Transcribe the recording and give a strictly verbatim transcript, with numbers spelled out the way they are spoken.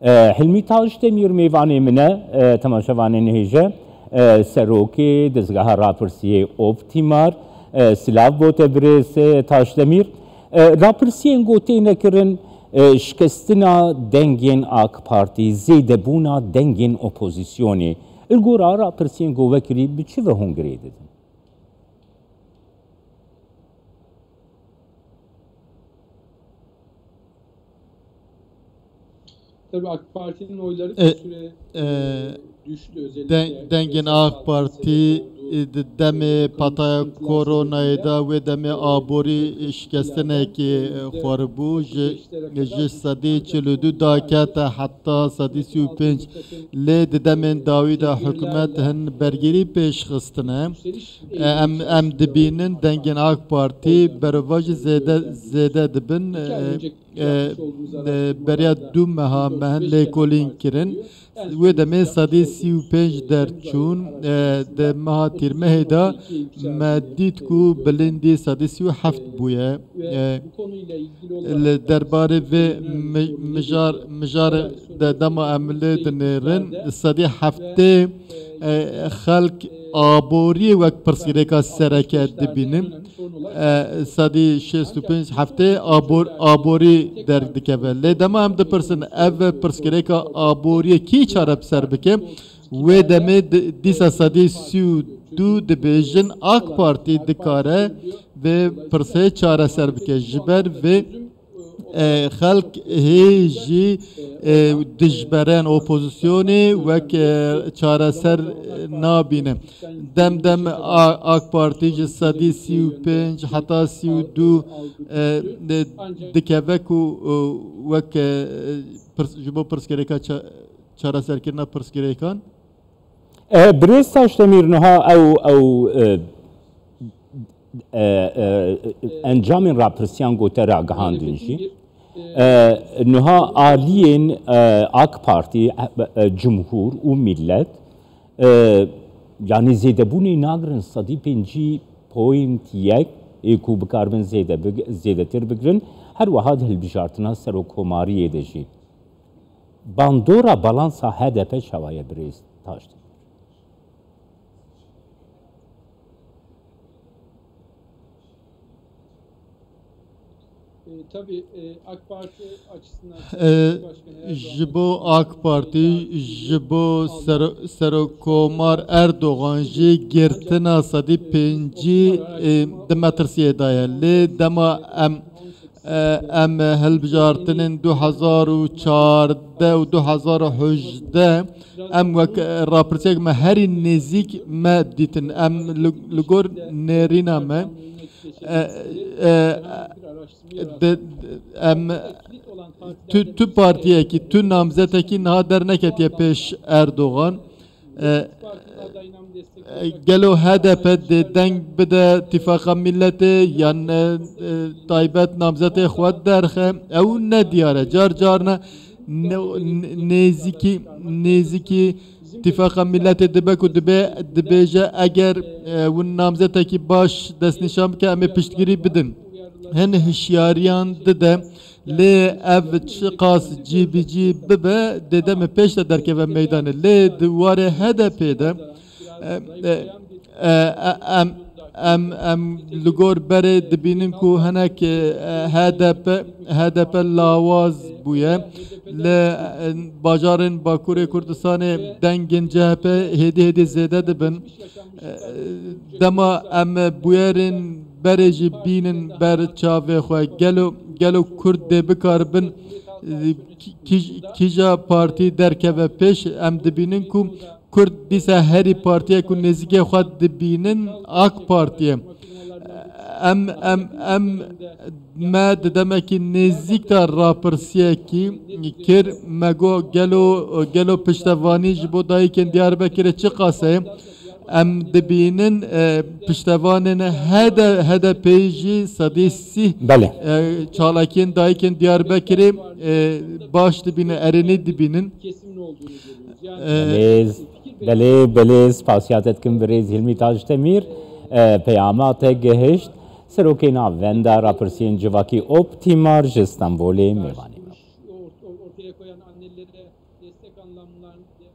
E, Hilmî Taşdemîr mêvanê min e, e, temaşevanên hêje, e, serokê dezgeha rapirsiyê Optîmar, e, silav bo te birêz, e, Taşdemîr. E, rapirsiyên ku têne kirin, e, şikestina dengên AK Partî, zêdebûna dengên opozîsyonê. Li gora rapirsiyên ku vekirî bi çi ve hûn girê didin? Tabii AK Parti'nin oyları E, bir süre e, e, düştü. Özellikle den-, dengên AK Partî, e, di demê pataya koronayê de, wê demê aborî şikestinekê, e, xwaribû, ji, ji sedî çil û du dakete heta sedî sî û pênc. Lê di demên dawî de hikûmet hin bergirî pêş xistine. E, em, em dibînin dengên AK Partî berovajî zêde, zêde dibin. E, e, e, beriya du meha me hin lêkolîn kirin. Wê demê sedî sî û pênc derçûn, e, di meha tîrmehê de me dît ku bilindî sedî sî û heft bûye. E, li derbarê vê mi-, mijar, mijarê de dema em lê dinêrin, sedî heftê, e, xelk aboriyê wek pirsgirêka sereke dibînin. E, sedî şêst û pênc heftê abor-, aborî derdikeve. Lê dema em dipirsin, ev pirsgirêka aboriyê kî çareser bike? Wê demê di-, dîsa sedî sî û du dibêjin, AK Partî dikare vê pirsê çareser bike. Ji ber vê, e, xelk hê jî, e, dijberên opozisyonê wek, e, çareser nabîne. Dem dem A-, AK Partî ji sedî sî û pênc heta sî û du, e, di-, dikeve ku, e, wek, e, pirs-, ji bo pirsgirêka ça-, çareserkirina pirsgirêkan. E, Birêz Taşdemîr, niha ew, ew, e, e, e, encamên rapirsiyan gote ragihandin jî. E, niha aliyên, e, AK Partî, e, e, Cumhur û Millet, e, yanî zêdebûnê nagirin sedî pêncî point yek ê ku bikaribin zêde big-, zêdetir bigirin, her wiha di hilbijartina serokkomariyê de jî. Bandora balansa H D P çawa ye birêz Taşdemîr? E, tabii, e, AK Parti açısından E, Cumhurbaşkanı Erdoğan'ın ji bo AK Partî, ji bo sero-, Serokkomar Erdogan jî girtina sedî pêncî, e, di metirsiyê de ye. Lê dema em, e, em hilbijartinên du hezar û çardeh û du hezar û hejdeh em wek, e, rapirsiyek me herî nêzîk me dîtin. Em li, li gor nêrîna me, e, e, di, em tu, tu partiyekî, tu namzetekî niha derneketiye pêş Erdogan. E, e, gelo H D P dê deng bide Tifaqa Milletê yan, e, e, taybet namzetê xwe derxe? Ew nediyar e. Car carna ne, ne, nêzîkî, nêzîkî Tifaqa Milletê dibe ku dibe, dibêje eger, e, hûn namzetekî baş destnîşan bike, em ê piştgirî bidin. Hin hişyariyan dide, lê ev çiqas cî bi cî bibe, dê demê pêş de derkeve meydanê. Lê di warê H D P de, e, e, e, e, em, em, em li gor berê dibînin ku hinek, e, H D P, H D P lawaz bûye. Li, e, bajarên Bakurê Kurdistanê dengên C H P hêdî hêdî zêde dibin. E, dema em bûyerên berê jî bînin ber çavê xwe, gelo, gelo Kurd dê bikaribin, e, kî-, kîj-, kîja partî derkeve pêş? Em dibînin ku Kurd dîsa herî partiyek ku nêzîkê xwe dibînin AK Partî ye. Em, em, em, me di demekî nêzîk de rapirsiyekî kir. Me got, gelo, gelo piştevanî ji bo dayikên Diyarbekirê çiqas e? Em dibînin, e, piştevanên H D, H D P jî sedî sî, Belê. e, çalakiyên dayikên Diyarbekirê, e, baş dibînin, erênî dibînin. E, Belê, belê, belê, spasiya te dikim birêz Hilmî Taşdemîr, e, peyama te gihişt. Serokê Navenda Rapirsiyên Civakî Optîmar ji Stenbolê mêvanê me bû. Annelere destek anlamlarında